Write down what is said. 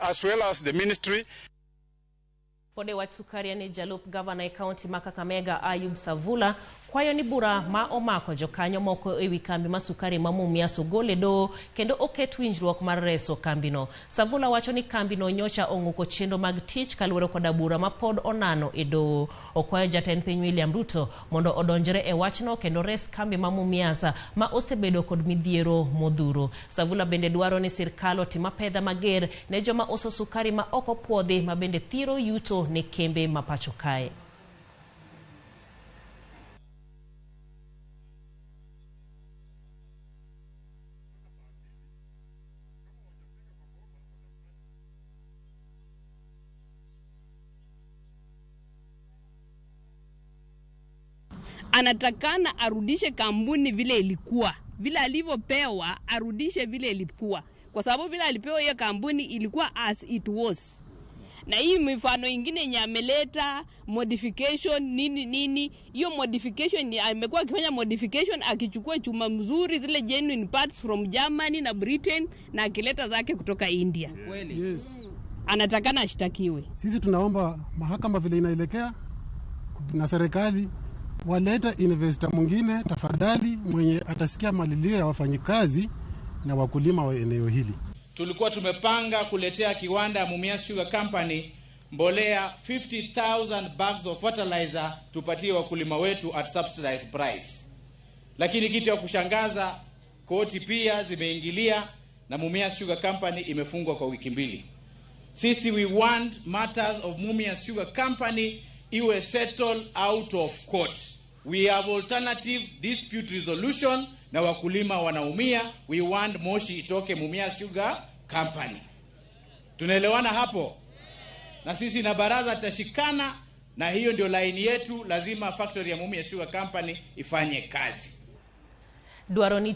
As well as the ministry. Pod e wach sukari ni jalup gavana e kaunti ma Kakamega Ayub Savula kwayo ni bura ma omako jokanyo moko ewi kambi ma sukari ma Mumias ogol e doho kendo oket winjruok mar reso kambino. Savula wacho ni kambino nyocha ong'uko chenro mag tich kaluwore koda bura ma pod onano e doho. Okwayo jatend piny William Ruto mondo odonjre e wachno kendo res kambi ma Mumias ma osebedo kod midhiero modhuro. Savula bende dwaro ni sirkal otim apedha mager ne joma uso sukari ma ok opuodhi ma bende thiro yuto ne kembe ma pacho kae. Anatakana arudishe kampuni vile ilikuwa, vile alivyopewa arudishe vile ilikuwa, kwa sababu vile alipewa hiyo kampuni ilikuwa as it was. Na hii mifano ingine yenye ameleta modification nini nini, hiyo modification ni amekuwa akifanya modification akichukua chuma mzuri zile genuine parts from Germany na Britain na akileta zake kutoka India. Yes. Anatakana ashtakiwe. Sisi tunaomba mahakama vile inaelekea na serikali walete investor mwingine tafadhali, mwenye atasikia malilio ya wafanyikazi na wakulima wa eneo hili. Tulikuwa tumepanga kuletea kiwanda ya Mumias Sugar Company mbolea 50,000 bags of fertilizer tupatie wakulima wetu at subsidized price. Lakini kitu ya kushangaza, koti pia zimeingilia na Mumias Sugar Company imefungwa kwa wiki mbili. Sisi we want matters of Mumias Sugar Company iwe settled out of court. We have alternative dispute resolution na wakulima wanaumia. We want moshi itoke Mumias Sugar Company. Tunaelewana hapo? Na sisi na baraza tutashikana, na hiyo ndio laini yetu. Lazima factory ya Mumias Sugar Company ifanye kazi. Dwaro ni